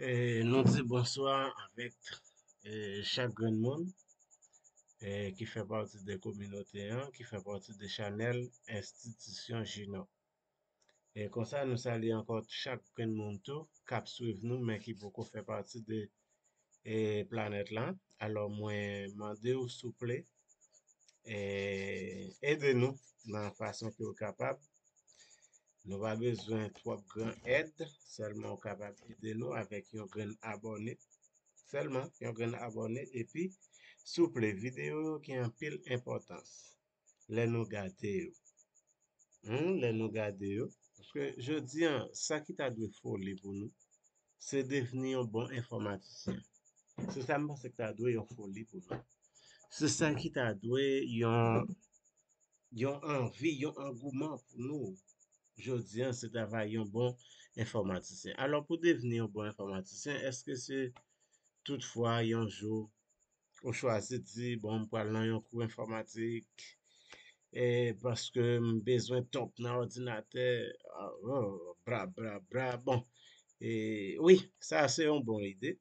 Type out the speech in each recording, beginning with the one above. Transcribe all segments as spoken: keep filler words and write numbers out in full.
E, nou di bonswa avèk e, chak grenn moun e, ki fè pati de kominote an, ki fè pati de chanèl Enstitisyon Jino. E konsa, nou salye ankò chak grenn moun tou k ap swiv nou, men ki poko fè pati de e, planèt la. Alò, mwen mande w, souple, e, ede nou nan fason ke w kapab. Nou pa bezwen twòp gran èd, sèlman w kapab ede nou avèk yon grenn abòne. Sèlman yon grenn abòne, epi, souple, videyo yo gen anpil enpòtans lè nou gade yo. Hmm, lè nou gade yo. Paske jodi an, sa ki ta dwe foli pou nou, se devni yon bon enfòmatisyen. Se sa m panse ki ta dwe yon foli pou nou. Se sa ki ta dwe yon, yon anvi, yon angouman pou nou. Jodi an, se travay yon bon enfòmatisyen. Alò, pou devni yon bon enfòmatisyen, èske se toutfwa yon jou ou chwazi di, bon, m pral nan yon kou enfòmatik, e, paske m bezwen top nan òdinatè, a, o, bra, bra, bra, bon. E, wi, sa se yon bon ide.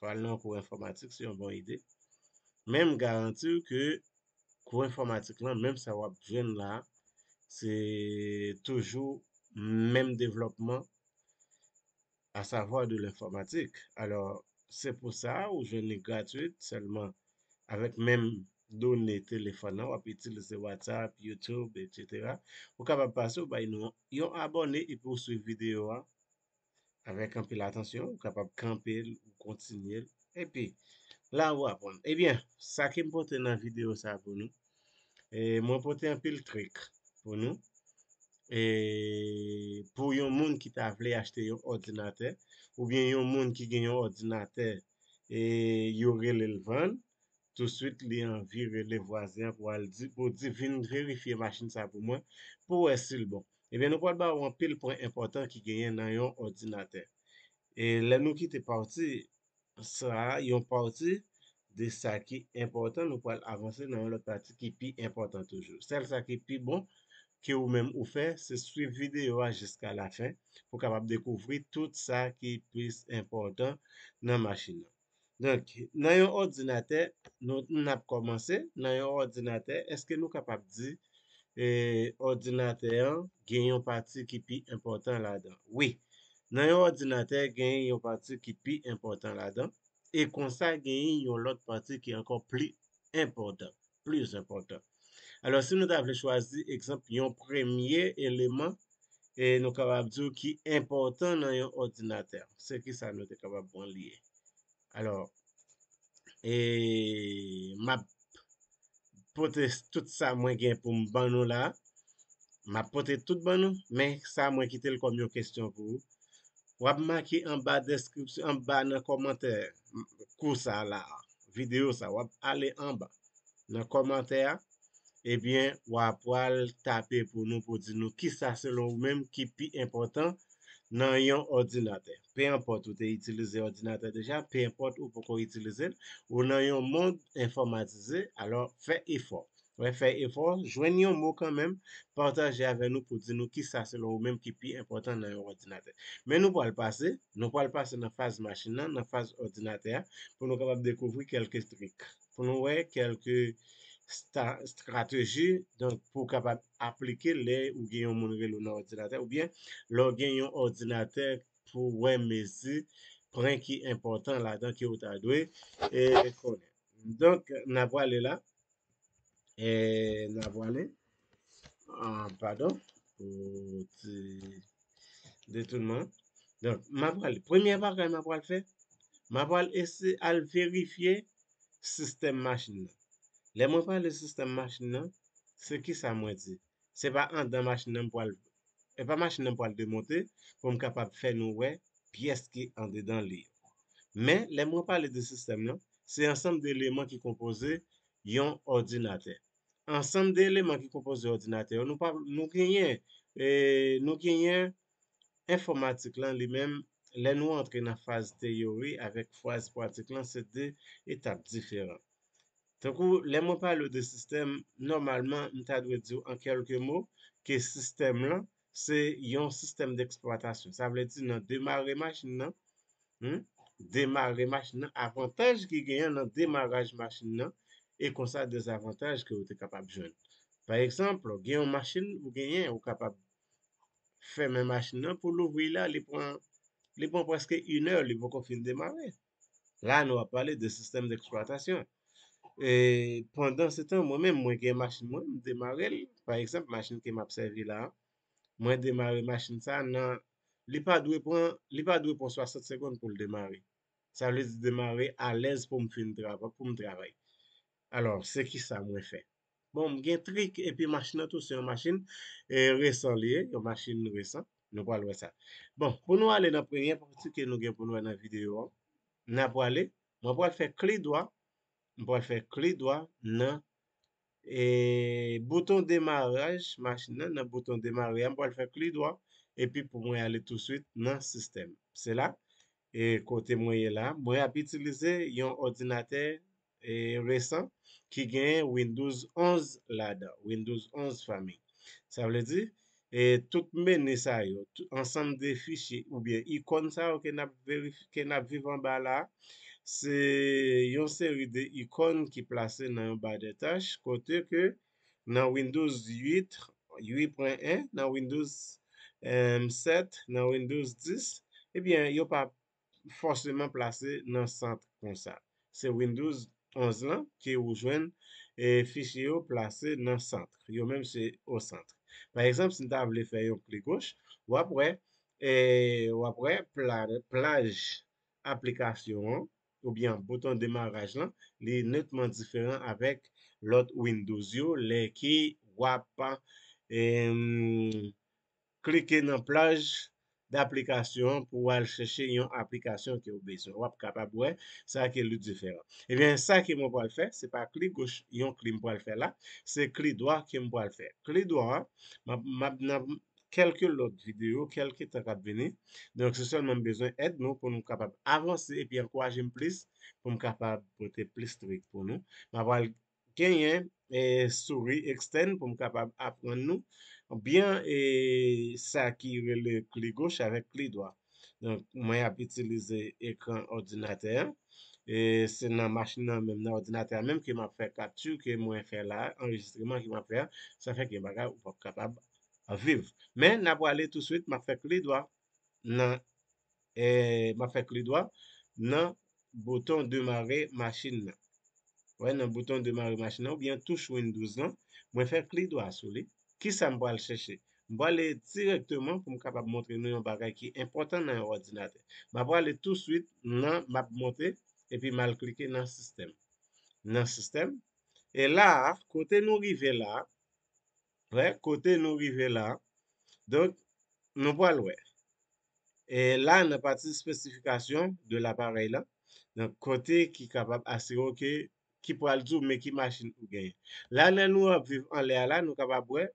Pral nan yon kou enfòmatik, se yon bon ide. Men m garanti w ke kou enfòmatik lan, menm sa w ap jwenn la, se toujou menm devlòpman, à savoir de l'informatique. Alò, se pou sa, ou jwenn li gratwit, sèlman avèk menm done telefòn nan, w ap itilize WhatsApp, YouTube, et cetera. Ou kapab pase, ou bay nou yon abòne, epi ou swiv videyo a avèk anpil atansyon, ou kapab kanpe l, ou kontinye l, epi la ou aprann. Ebyen, sa ke m pote nan videyo sa pou nou, e, mwen pote anpil trik pou nou. E, pou yon moun ki ta vle achte yon òdinatè, oubyen yon moun ki gen yon òdinatè, e, yo rele l vann, touswit li anvi rele vwazen an pou al di, pou di, vin verifye machin sa pou mwen, pou wè si l bon. Ebyen, nou pral ba w anpil pwen enpòtan ki genyen nan yon òdinatè. E lè nou kite pati sa a, yon pati de sa ki enpòtan, nou pral avanse nan yon lòt pati ki pi enpòtan toujou. Sèl sa ki pi bon ke ou menm ou fè, se swiv videyo a jiska lafen pou w kapab dekouvri tout sa ki plis enpòtan nan machin nan. Donk, nan yon òdinatè, nou, n ap kòmanse. Nan yon òdinatè, èske nou kapab di e, òdinatè an gen yon pati ki pi enpòtan ladan? Wi, nan yon òdinatè, gen yon pati ki pi enpòtan ladan, e konsa gen yon lòt pati ki ankò pli enpòtan, pli enpòtan. Alò, si nou ta vle chwazi egzanp yon premye eleman, e nou kapab di w ki enpòtan nan yon òdinatè, se ki sa nou te kapab pran li ye? Alò, e m ap pote tout sa mwen gen pou m ban nou la. M ap pote tout ban nou, men sa mwen kite l kòm yon kesyon pou ou. W ap make anba deskripsyon, anba nan kòmantè kou sa la, videyo sa, w ap ale anba nan kòmantè a, ebyen, w a pral tape pou nou, pou di nou kisa selon ou menm ki pi enpòtan nan yon òdinatè. Pe enpòt ou te itilize òdinatè deja, pe enpòt ou poko itilize l, ou nan yon mond enfòmatize, alò fè efò. Wè, fè efò, jwenn yon mo kanmenm, pataje avè nou pou di nou kisa selon ou menm ki pi enpòtan nan yon òdinatè. Men nou pral pase, nou pral pase nan faz machin nan, nan faz òdinatè a, pou nou kapab dekouvri kèlke trik, pou nou wè kèlke sta-, estrateji, donk, pou w kapab aplike lè ou gen yon moun rele w nan òdinatè, oubyen lè w gen yon òdinatè pou w wè mezi pwen ki enpòtan ladan ke w ta dwe e, konnen. Donk, n a prale la. E, n a prale. Ah, padon pou ti detounman. Donk, m a prale. Premye bagay m a pral fè, m a pral eseye al verifye sistèm machin nan. Lè mwen pale sistèm machin nan, se ki sa mwen di? Se pa andan machin nan m pral, e pa machin nan m pral demonte pou m kapab fè nou wè pyès ki andedan li yo. Men, lè mwen pale de sistèm nan, se ansanm de eleman ki konpoze yon òdinatè. Ansanm de eleman ki konpoze òdinatè yo, nou pa, nou genyen, e, nou genyen enfòmatik lan li menm, lè nou antre nan faz teyori avèk faz pratik lan, se de etap diferan. Tankou lè mwen pale w de sistèm, nòmalman, m ta dwe di w an kèlke mo ke sistèm lan, se yon sistèm deksplwatasyon. Sa vle di nan demare machin nan, hmm, demare machin nan, avantaj ki genyen nan demaraj machin nan, e konsa dezavantaj ke ou te kapab jwenn. Pa egzanp, gen yon machin ou genyen, ou kapab fèmen machin nan, pou louvri la, li pran, li pran prèske inè, li poko fin demare. La, nou ap pale de sistèm d'eksplwatasyon. E pandan se tan, mwen menm, mwen gen machin mwen, m demare l. Pa egzanp, machin ke m ap sèvi la, mwen demare machin sa nan, li pa dwe pran, li pa dwe pran swasant segonn pou l demare. Sa vle di demare alèz pou m fin travay, pou m travay. Alò, se ki sa mwen fè? Bon, m gen trik, epi machin nan tou se yon machin e, resan li ye, yon machin resan. Nou pral wè sa. Bon, pou nou ale nan premye pati ke nou gen pou nou wè nan videyo an, n a prale, mwen pral fè klik dwa, mwen pral fè klik dwa nan e, bouton demaraj machin nan, nan bouton demare a, mwen pral fè klik dwa, epi pou mwen ale touswit nan sistèm. Se la, e, kote mwen ye la, mwen ap itilize yon òdinatè e, resan ki gen Windows onz ladan, Windows onz fanmi. Sa vle di, e, tout meni sa yo, tout, ansanm de fichye oubyen ikòn sa yo ke n ap verif-, ke n ap viv anba la, se yon seri de ikòn ki plase nan yon ba de tach, kote ke nan Windows uit, uit pwen en, nan Windows, em, sèt, nan Windows dis, ebyen, yo pa fòseman plase nan sant konsa. Se Windows onz lan ke ou jwenn e, fichye yo plase nan sant. Yo menm se o sant. Pa egzanp, si n ta vle fè yon klik goch, w ap wè, e, w ap wè pla-, plaj aplikasyon an, oubyen bouton demaraj lan, li netman diferan avèk lòt Windows yo, lè ke w ap, em, klike nan plaj daplikasyon pou w al chèche yon aplikasyon ke w bezwen. W ap kapab wè sa ke li diferan. Ebyen, sa ke mwen pral fè, se pa klik goch yon klik m pral fè la, se klik dwa ke m pral fè. Klik dwa a, m ap, m ap nan kèlke lòt videyo, kèlke tan k ap vini. Donk, se sèlman m bezwen èd nou pou nou kapab avanse epi ankouraje m plis, pou m kapab pote plis trik pou nou. M ap pral genyen e, souri ekstèn pou m kapab aprann nou byen e, sa ki rele klik goch avèk klik dwa. Donk, mwen ap itilize ekran òdinatè an. E se nan machin nan menm, nan òdinatè a menm ke m ap fè kapti ke mwen fè la, anrejistreman ke m ap fè a. Sa fè gen bagay ou p ap kapab viv. Men, n ap prale touswit, m ap fè klik dwa nan, e, m ap fè klik dwa nan bouton demare machin nan. Wè, nan bouton demare machin nan, oubyen touch Windows lan, mwen fè klik dwa sou li. Kisa m pral chèche? M prale dirèkteman pou m kapab montre nou yon bagay ki enpòtan nan yon òdinatè. M ap prale touswit nan, m ap monte, epi m al klike nan sistèm. Nan sistèm. E la a, kote nou rive la a, wè, kote nou rive la a, donk, nou pral wè. E la, nan pati spesifikasyon de laparèy la, donk, kote ki kapab asire w ke, ki pral di w men ki machin ou genyen. La, lè nou ap viv anlè a la, nou kapab wè,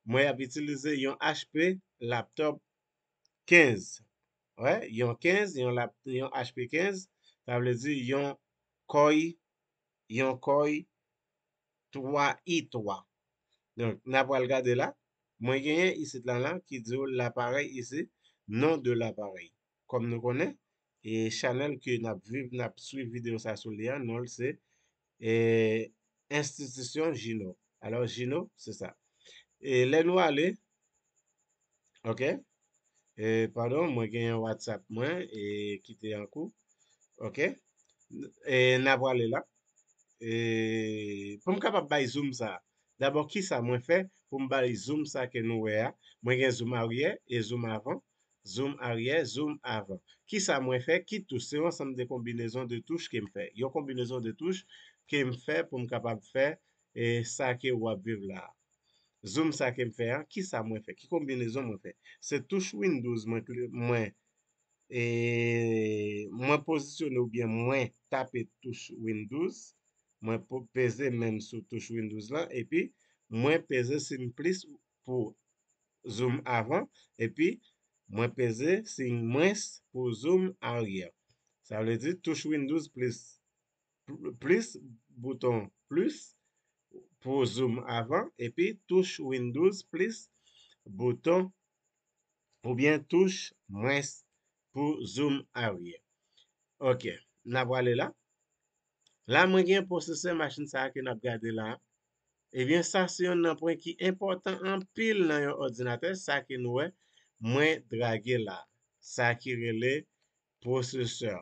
mwen ap itilize yon H P laptop kenz. Wè, yon kenz, yon lap-, yon H P kenz, sa vle di yon Core, yon Core twa i twa. Donk, n a pral gade la. Mwen genyen isit la, la ki di w laparèy isi, non de laparèy. Kòm nou konnen, e chanèl ke n ap viv, n ap swiv videyo sa sou li a, non l se e, enstitisyon Jino. Alò, Jino, se sa. E lè nou ale, ok, e, padon, mwen genyen WhatsApp mwen e, ki te an kou. Ok. E, n a prale la. E, pou m kapab bay zoom sa. Dabò, kisa mwen fè pou m bay zoom sa ke nou wè a? Mwen gen zoom aryè e zoom avan. Zoom aryè, zoom avan. Kisa mwen fè? Ki touch? Se yon ansanm de konbinezon de touch ke m fè. Yon konbinezon de touch ke m fè pou m kapab fè e, sa ke w ap viv la a. Zoom sa ke m fè a, kisa mwen fè? Ki konbinezon mwen fè? Se touch Windows mwen, kli-, mwen, e, mwen pozisyone oubyen mwen tape touch Windows, mwen po-, peze men m sou touch Windows lan, epi mwen peze siy plis pou zoom avan, epi mwen peze siy mwens pou zoom aryè. Sa vle di touch Windows plis, plis bouton plis pou zoom avan, epi touch Windows plis bouton oubyen touch mwens pou zoom aryè. Ok, n a prale la. La, mwen gen pwosesè machin sa a ke n ap gade la. Ebyen, sa se yon nan pwen ki enpòtan anpil nan yon òdinatè, sa ke nou wè, mwen drage la. Sa ki rele pwosesè.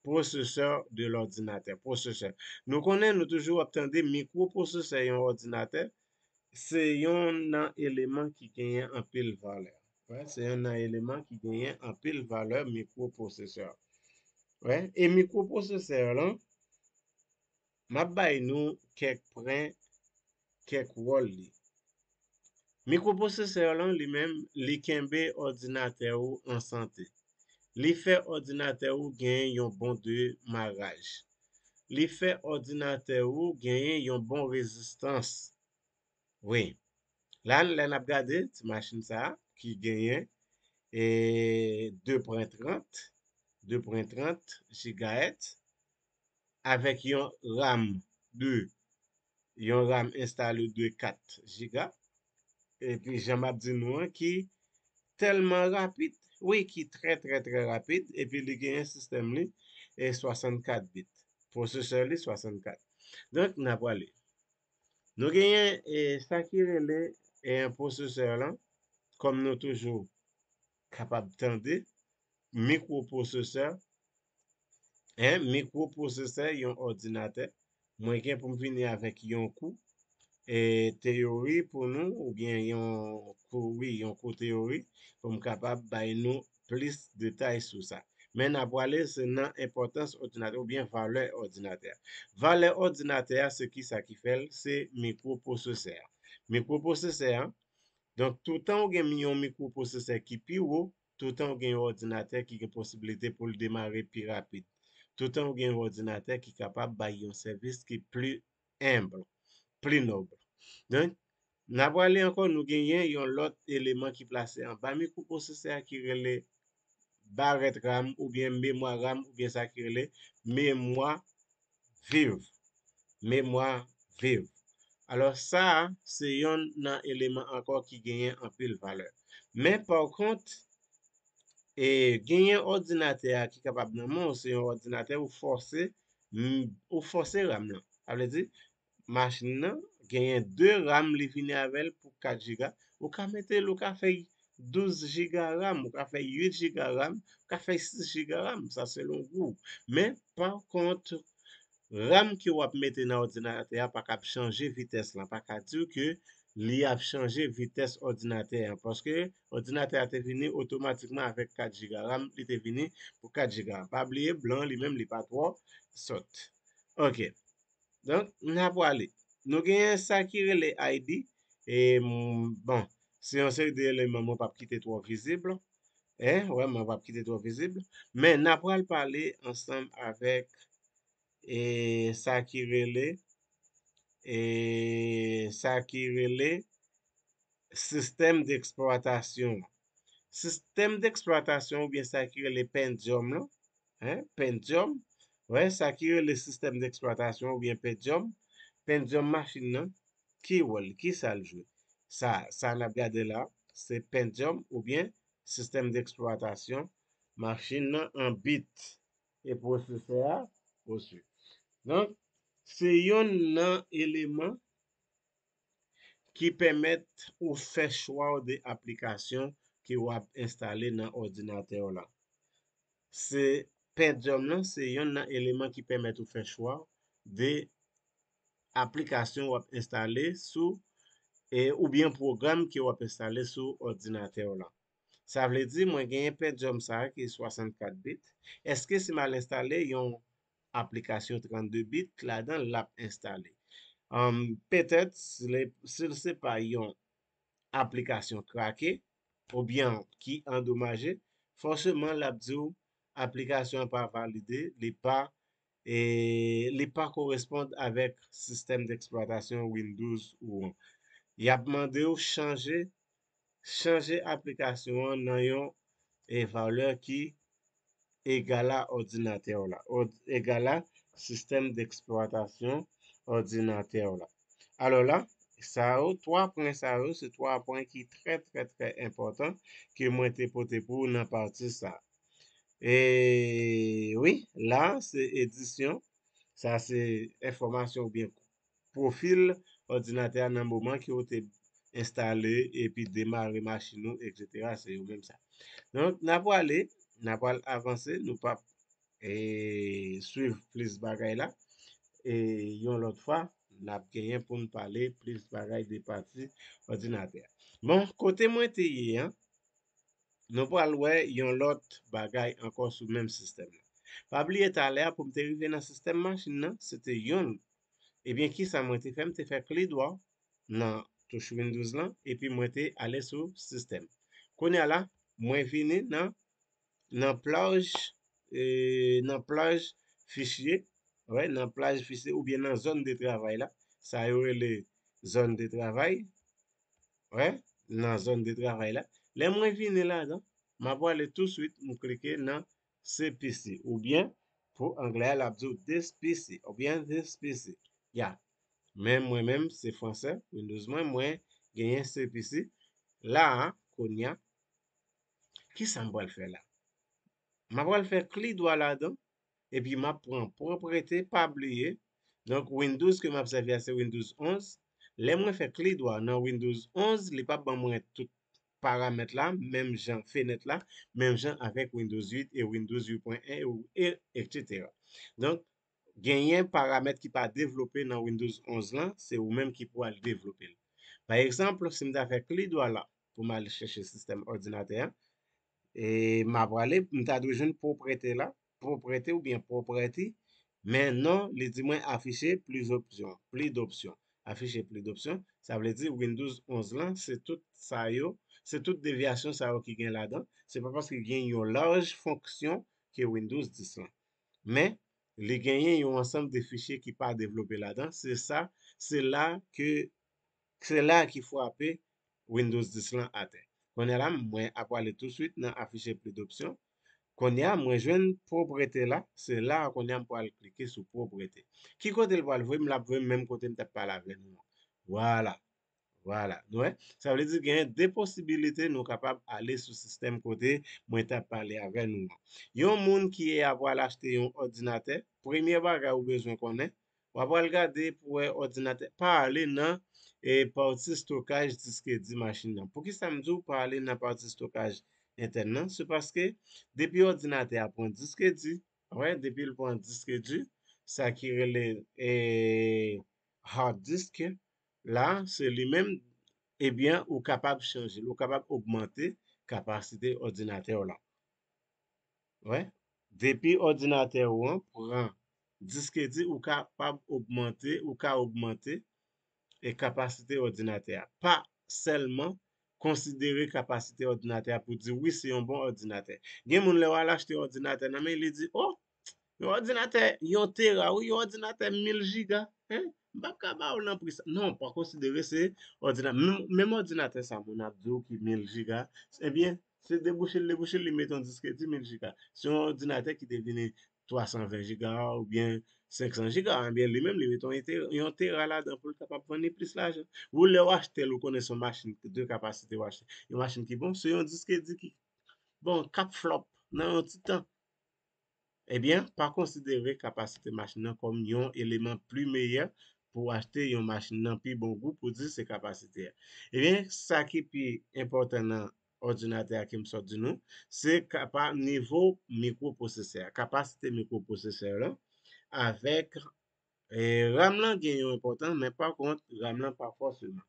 Pwosesè de lòdinatè. Pwosesè. Nou konnen, nou toujou ap tande mikropwosesè yon òdinatè. Se yon nan eleman ki genyen anpil valè. Wè, se yon nan eleman ki genyen anpil valè mikropwosesè. Wè, e mikropwosesè lan, m ap bay nou kèk pwen, kèk wòl li. Mikropwosesè lan, li menm, li kenbe òdinatè ou an sante. Li fè òdinatè ou genyen yon bon demaraj. Li fè òdinatè ou genyen yon bon rezistans. Wi. La, lè n ap gade ti machin sa a, ki genyen e, de pwen trant, de pwen trant jigahèt, avèk yon RAM de, yon RAM enstale de kat jiga. Epi, jan m ap di nou an, ki tèlman rapid, wi, ki trè, trè, trè rapid, epi li genyen sistèm li, e swasannkat bit. Pwosesè li, swasannkat. Donk, n a prale. Nou genyen, e, sa ki rele, e, pwosesè lan, kòm nou toujou kapab tande, mikropwosesè, en, mikropwosesè yon òdinatè. Mwen gen pou m vini avèk yon kou, e, teyori pou nou, oubyen yon kou, wi, yon kou teyori, pou m kapab bay nou plis detay sou sa. Men n a prale se nan enpòtans òdinatè oubyen valè òdinatè a. Valè òdinatè a, se ki sa ki fè l? Se mikropwosesè a. Mikropwosesè a, donk, toutan ou gen yon mikropwosesè ki pi wo, toutan ou gen yon òdinatè ki gen posiblite pou l demare pi rapid. Toutan ou gen yon òdinatè ki kapab bay yon sèvis ki pli enb, pli nòb. Donk, n a prale ankò, nou genyen yon lòt eleman ki plase anba mikropwosesè a ki rele barèt RAM oubyen memwa RAM oubyen sa ki rele memwa viv. Memwa viv. Alò, sa a, se yonn nan eleman ankò ki genyen anpil valè. Men, pa kont, e, genyen òdinatè a ki kapab nan men w, se yon òdinatè ou fòse, m, ou fòse RAM lan. Sa vle di, machin nan genyen de RAM li vini avè l pou kat jiga. Ou ka mete l, ou ka fè douz jiga RAM, ou ka fè uit jiga RAM, ou ka fè sis jiga RAM, sa selon gou w. Men, pa kont, RAM ke w ap mete nan òdinatè a pa kab chanje vitès lan, pa ka di w ke li ap chanje vitès òdinatè an, paske òdinatè a te vini otomatikman avèk kat jiga RAM, li te vini pou kat jiga RAM. Pa bliye, blan li menm, li pa twò sòt. Ok. Donk, n a prale. Nou genyen sa ki rele I D. E, m, bon, se yon seri de eleman mwen p ap kite twò vizib. En, wè, mwen p ap kite twò vizib. Men, n a pral pale ansanm avèk, e, sa ki rele, e, sa ki rele sistèm deksplwatasyon an. Sistèm deksplwatasyon oubyen sa ki rele Pentium lan, en, Pentium, wè, sa ki rele sistèm deksplwatasyon oubyen Pentium, Pentium machin nan, ki wòl, ki sa l jwe? Sa, sa n ap gade la, se Pentium oubyen sistèm deksplwatasyon machin nan an bit e pwosesè a osi. Donk, se yonn nan eleman ki pèmèt ou fè chwa w de aplikasyon ke w ap enstale nan òdinatè w la. Se Pentium lan, se yonn nan eleman ki pèmèt ou fè chwa w de aplikasyon w ap enstale sou, e, oubyen pwogram ke w ap enstale sou òdinatè w la. Sa vle di, mwen genyen Pentium sa a ki swasannkat bit. Èske si m al enstale yon aplikasyon trannde bit ladan l, l ap enstale? Anm, petèt, si l, si l se pa yon aplikasyon krake oubyen ki andomaje, fòseman l ap di w aplikasyon an pa valide, li pa, e, li pa koresponn avèk sistèm deksplwatasyon Windows ou an. Y ap mande w chanje, chanje aplikasyon an nan yon, e, valè ki egal a òdinatè w la, òd-, egal a sistèm deksplwatasyon òdinatè w la. Alò la, sa yo, twa pwen sa yo, se twa pwen ki trè, trè, trè enpòtan ke mwen te pote pou ou nan pati sa a. E wi, la se edisyon. Sa se enfòmasyon oubyen pwofil òdinatè a nan moman ke w te enstale epi demare machin ou, etsetera. Se yo menm sa. Donk, n a pwale, n a pwal avanse, nou p ap e, swiv plis bagay la. E yon lòt fwa, n ap genyen pou n pale plis bagay de pati òdinatè a. Bon, kote mwen te ye an, nou pral wè yon lòt bagay ankò sou menm sistèm nan. Pa bliye talè a pou m te rive nan sistèm machin nan, se te yonn. Ebyen, kisa mwen te fè? M te fè kle dwa nan touch Windows lan, epi mwen te ale sou sistèm. Kounye a la, mwen vini nan, nan plaj, e, nan plaj fichye, wè, nan plaj fichye oubyen nan zòn de travay la, sa yo rele zòn de travay, wè, nan zòn de travay la. Lè mwen vini ladan, m ap ale touswit, m klike nan C P C, oubyen pou anglè a, l ap di w this P C, oubyen this P C. Ya. Men mwen menm, se fransè, Windows mwen, mwen genyen C P C. La a, kounye a, kisa m pral fè la? M ap pral fè kle dwa ladan, epi m ap pran pwoprete, pa bliye. Donk, Windows ke m ap sèvi a, se Windows onz. Lè mwen fè kle dwa nan Windows onz, li p ap ban mwen tout paramèt la, menm jan fenèt la, menm jan avèk Windows uit e Windows uit pwen en, e, etsetera. Donk, genyen paramèt ki pa devlope nan Windows onz lan, se ou menm ki pou al devlope l. Pa egzanp, si m ta fè kle dwa la pou m al chèche sistèm òdinatè a, e m a prale, m ta dwe jwenn pwoprete la, pwoprete oubyen pwoprete, men non, li di mwen afiche plis opsyon, plis d'options. Afiche plis d'options, sa vle di Windows onz lan, se tout sa yo, se tout devyasyon sa yo ki gen ladan. Se pa paske gen yon laj fonksyon ke Windows dis lan. Men, li genyen yon ansanm de fichye ki pa devlope ladan. Se sa, se la ke, se la ki frape Windows dis lan atè. Kounye a la, mwen ap prale touswit nan afiche plis d'options. Kounye a, mwen jwenn pwoprete la. Se la a kounye a m pral klike sou pwoprete. Ki kote l pral voye m? L ap voye m menm kote m t ap pale avè nou an. Vwala. Vwala. Nou wè? Sa vle di genyen de posibilite nou kapab ale sou sistèm kote mwen t ap pale avè nou an. Yon moun ki ap pral achte yon òdinatè, premye bagay ou bezwen konnen, w ap pral gade pou wè òdinatè, pa ale nan e, pati stokaj disk di machin nan. Poukisa m di w pa ale nan pati stokaj entèn nan? Se paske depi òdinatè a pran disk di, wè, depi l pran disk di, sa ki rele e, hard disk la, se li menm, ebyen, ou kapab chanje l, ou kapab ogmante kapasite òdinatè w lan. Wè, depi òdinatè w an pran disk di, ou kapab ogmante, ou ka ogmante e kapasite òdinatè a. Pa sèlman konsidere kapasite òdinatè a pou di, wi, se yon bon òdinatè. Gen moun, lè w al achte òdinatè nan men li, di, o, yon òdinatè yon tera, wi, yon òdinatè mil jiga, en, m p ap ka ba w l nan pri sa. Non, pa konsidere se òdinatè. Menm, menm òdinatè sa, moun ap di w ki mil jiga, ebyen, se debouche l, debouche l, li mete yon disk di mil jiga. Se yon òdinatè ki te vini twa san ven jiga oubyen senk san jiga, ebyen, li menm, li mete yon te-, yon tera ladan pou l kapab vann li plis lajan. Ou lè w achte l, ou konnen se yon machin de kapasite w achte. Yon machin ki bon, se yon disk di ki, bon, k ap flòp nan yon ti tan. Ebyen, pa konsidere kapasite machin nan kòm yon eleman pli meyè pou w achte yon machin nan pi bon gou pou di se kapasite a. Ebyen, sa ki pi enpòtan nan òdinatè a ke m sot di nou, se kapa-, nivo mikropwosesè a, kapasite mikropwosesè lan avèk, e, RAM lan gen yon enpòtan, men pa kont, RAM lan pa fòseman.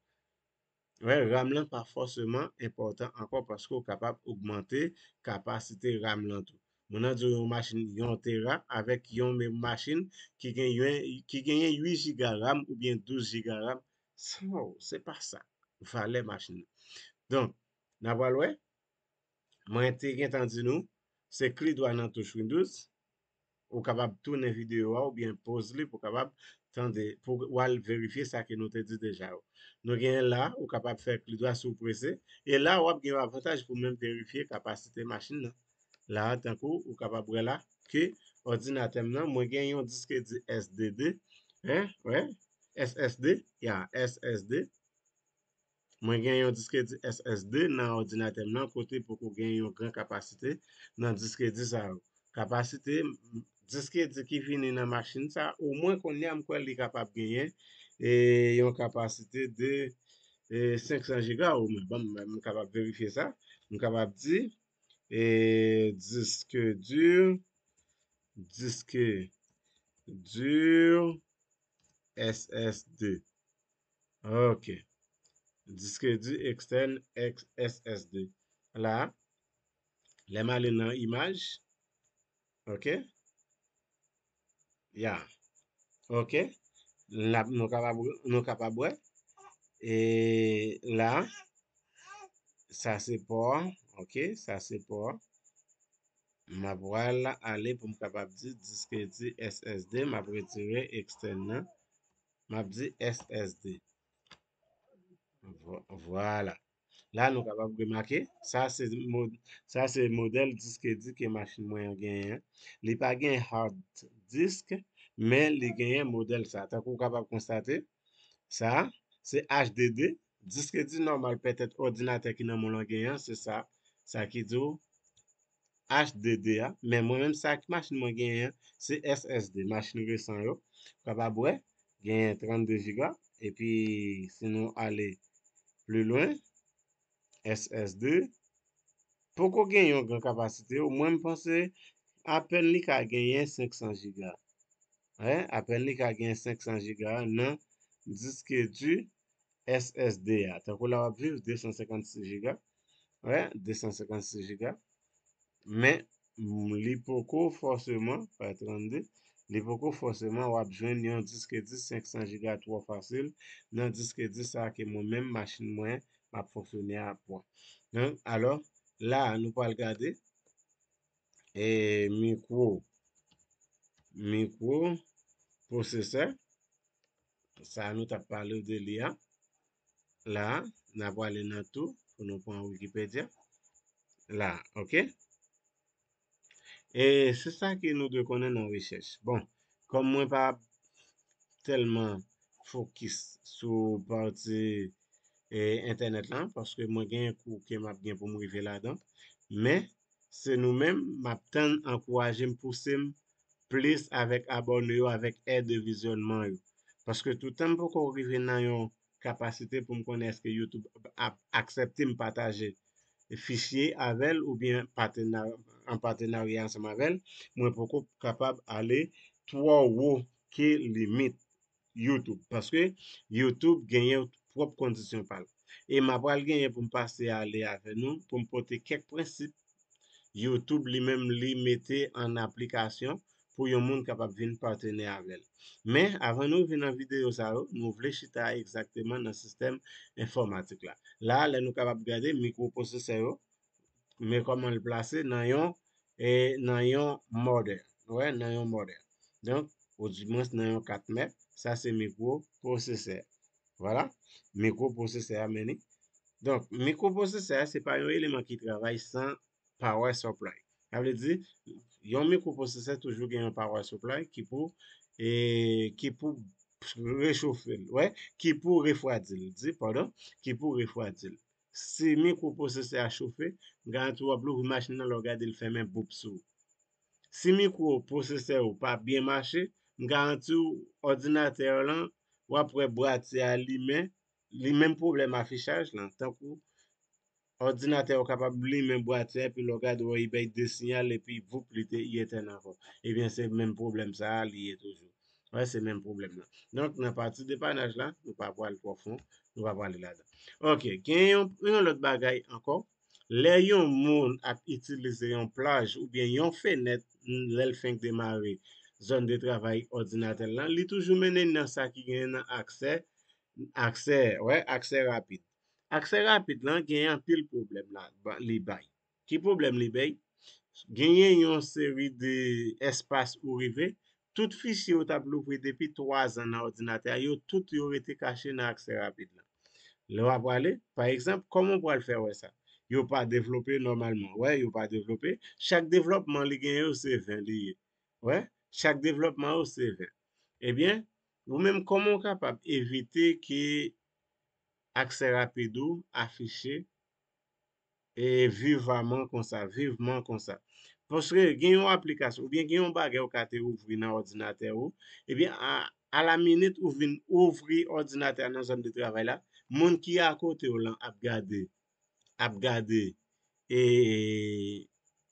Wè, RAM lan pa fòseman enpòtan ankò paske w kapab ogmante kapasite RAM lan tou. Moun nan di w yon machin yon tera avèk yon menm machin ki gen yon, ki genyen uit jiga RAM oubyen douz jiga RAM. So, se pa sa valè machin nan. Donk, n a pral wè. Mwen te gentan di nou, se kle dwa nan touch Windows. Ou kapab tounen videyo a oubyen poz li pou kapab tande, pou w al verifye sa ke nou te di deja yo. Nou genyen la, ou kapab fè kle dwa si w prese. E la, w ap gen yon avantaj pou menm verifye kapasite machin nan. La, tankou ou kapab wè la, ke òdinatè m nan, mwen gen yon disk di S D D, en, wè, S S D, ya, S S D. Mwen gen yon diskedi S S D nan òdinatè m nan kote poko gen yon gran kapasite nan diskedi sa yo. Kapasite diskedi ki vini nan machin sa, omwen kounye a m kwè li kapab genyen e, yon kapasite de e, senk san giga omwen. Bon, m kapab verifye sa. M kapab di e, disk dur, disk dur S S D. Ok. Disk dur externe S S D. La, lè m ale nan imaj, ok? Ya. Ok. La, nou kapab, nou kapab wè. E la, sa se pò, ok? Sa se pò. M ap pral ale pou m kapab di disk dur S S D, m ap retire externe nan. M ap di S S D. Vo- Vwala. La, nou kapab remake, sa se mo- sa se modèl disk dur ke machin mwen an genyen. Li pa gen hard disk, men li genyen modèl sa. Tankou w kapab konstate, sa se H D D. Disk dur nòmal petèt òdinatè ki nan men w lan genyen, se sa. Sa ki di w H D D a. Men mwen menm, sa ki machin mwen genyen an, se S S D. Machin resan yo, w kapab wè, genyen trannde giga. Epi, si nou ale pli lwen, S S D poko gen yon gran kapasite. Mwen, m panse apèn li ka genyen senk san giga. Wi, apèn li ka genyen senk san giga nan disk dur S S D a. Tankou la w ap viv de san senkannsis giga. Wi, de san senkannsis giga. Men, m, li poko fòseman, pa trannde, li poko fòseman w ap jwenn yon disk dur senk san giga twò fasil nan disk dur sa ke mwen menm machin mwen m ap fonksyone a pran. Donk, alò, la, nou pral gade e, mikwo, mikwo pwosesè, sa nou t ap pale de li a. La, n ap prale nan tou pou nou pran Wikipedia. La, ok? E se sa ke nou dwe konnen nan rechèch. Bon, kòm mwen pa tèlman fokis sou pati e, entènèt lan, paske mwen gen kou ke m ap gen pou m rive ladan. Men, se nou menm, m ap tann ankouraje m, pouse m plis avèk abòne yo, avèk èd de vizyònman yo. Paske toutan m poko rive nan yon kapasite pou m konnen èske YouTube ap aksepte m pataje fichye avè l oubyen patena- an patenarya ansanm avè l, mwen poko kapab ale twò wo ke limit YouTube. Paske YouTube genyen pwòp kondisyon pa l. E m ap pral genyen pou m pase ale avè nou, pou m pote kèk prensip YouTube li menm li mete an aplikasyon pou yon moun kapab vin patnè avè l. Men, avan nou vin nan videyo sa yo, nou vle chita egzakteman nan sistèm enfòmatik la. La, lè nou kapab gade mikwoprosesè yo, men kòman l plase nan yon, e, nan yon modèl. Wè, nan yon modèl. Donk, oudimwens nan yon kat mèt, sa se mikwoprosesè. Vwala, mikwoprosesè a men li. Donk, mikwoprosesè a, se pa yon eleman ki travay san power supply. Sa vle di, yon mikwoprosesè toujou gen yon power supply ki pou, e, ki pou rechofe l, wè, ki pou refwadi l, di, padon, ki pou refwadi l. Si mikwoprosesè a chofe, m garanti w ap louvri machin nan, lè w gade l fèmen boup sou ou. Si mikwoprosesè ou pa byen mache, m garanti w òdinatè w lan, w ap wè bwatye a limen, li menm pwoblèm afichaj lan, tankou òdinatè w kapab limen bwatye a, epi lè w gade w wè li bay de siyal, epi voup li te, li etèn ankò. Ebyen, se menm pwoblèm sa a li ye toujou. Wè, se menm pwoblèm nan. Donk, nan pati depanaj la, nou pa pral twò fon, nou pa prale ladan. Ok, gen yon, yon lòt bagay ankò. Lè yon moun ap itilize yon plaj oubyen yon fenèt, lè l fenk demare zòn de travay òdinatè l lan, li toujou mennen nan sa ki genyen nan aksè, aksè, wè, aksè rapid. Aksè rapid lan genyen anpil pwoblèm la, ba- li bay. Ki pwoblèm li bay? Genyen yon seri de espas ou rive, tout fichye ou t ap louvri depi twa zan nan òdinatè a, yo tout yo rete kache nan aksè rapid lan. Lè w ap prale, pa egzanp, kòman w pral fè wè sa? Yo pa devlope nòmalman. Wè, yo pa devlope. Chak devlòpman li gen yo, se ven li ye. Wè, chak devlòpman yo, se ven. Ebyen, ou menm, kòman w kapab evite ke aksè rapid ou afiche e vivaman konsa, vivman konsa. Paske gen yon aplikasyon oubyen gen yon bagay ou ka te ouvri nan òdinatè ou, ebyen a, a la minit ou vin ouvri òdinatè a nan zòn de travay la, moun ki akote w lan ap gade, ap gade e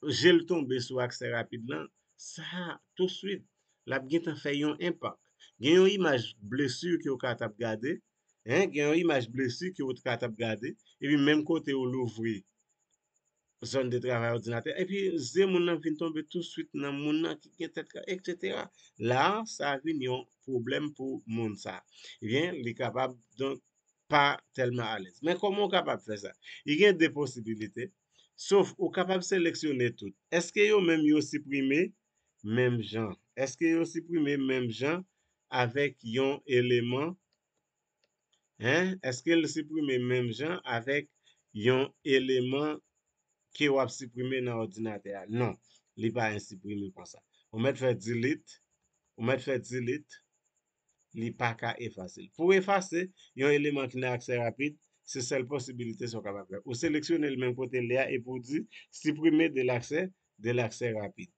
je l tonbe sou aksè rapid lan, sa touswit l ap gentan fè yon enpak. Gen yon imaj blesi ke w ka t ap gade, en, gen yon imaj blesi ke w ka t ap gade, epi menm kote w louvri zòn de travay òdinatè, epi zye moun nan vin tonbe touswit nan moun nan ki gen tèt ka, etsetera. La, sa vin yon pwoblèm pou moun sa. Ebyen, li kapab, donk, pa tèlman alèz. Men kòman w kapab fè sa? Li gen de posibilite. Sof ou kapab seleksyone tout. Èske yo menm yo siprime menm jan? Èske yo siprime menm jan avèk yon eleman? En? Èske l siprime menm jan avèk yon eleman ke w ap siprime nan òdinatè a? Non, li pa siprime konsa. Ou mèt fè delete, ou mèt fè delete, li pa ka efase l. Pou efase yon eleman ki nan aksè rapid, se sèl posibilite sa w kapab fè. Ou seleksyone l menm kote l ye a epi w di siprime de l'accès, de l'accès rapide.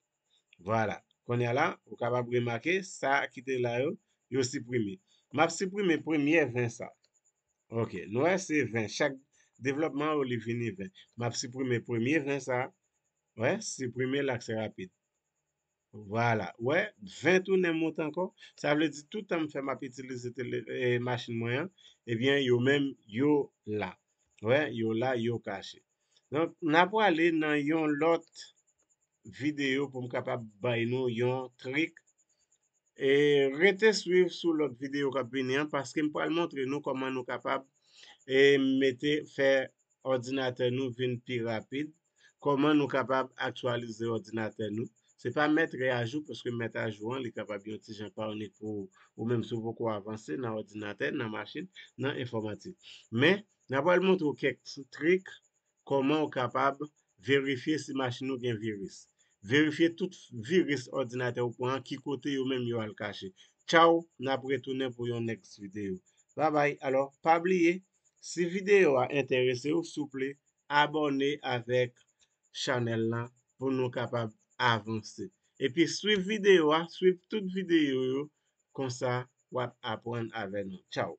Vwala. Kounye a la, ou kapab remake sa ki te la yo, yo siprime. M ap siprime premye ven sa. Ok, nou wè se ven. Chak devlòpman yo li vini ven. M ap siprime premye ven sa. Wè, siprime l'accès rapide. Vwala. Wè, ven tounen monte ankò. Sa vle di tout tan m fè m ap itilize tele, e, machin mwen an, ebyen yo menm yo la. Wè, yo la, yo kache. Donk, n a prale nan yon lòt videyo pou m kapab bay nou yon trik. E rete swiv sou lòt videyo k ap vini an, paske m pral montre nou kòman nou kapab e mete, fè òdinatè nou vin pi rapid, kòman nou kapab aktyalize òdinatè nou. Se pa mèt ajou, paske mèt ajou an, li kapab yon ti jan pa onik pou ou, ou menm si w poko avanse nan òdinatè, nan machin, nan enfòmatik. Men, n a pral montre w kèk trik kòman w kapab verifye si machin ou gen viris. Verifye tout viris òdinatè ou pran an, ki kote yo menm yo al kache. Tchaw, n ap retounen pou yon next videyo. Babay. Alò, pa bliye, si videyo a enterese w, souple, abòne avèk chanèl la pou nou kapab avanse. Epi swiv videyo a, swiv tout videyo yo, konsa w ap aprann avè nou. Tchaw.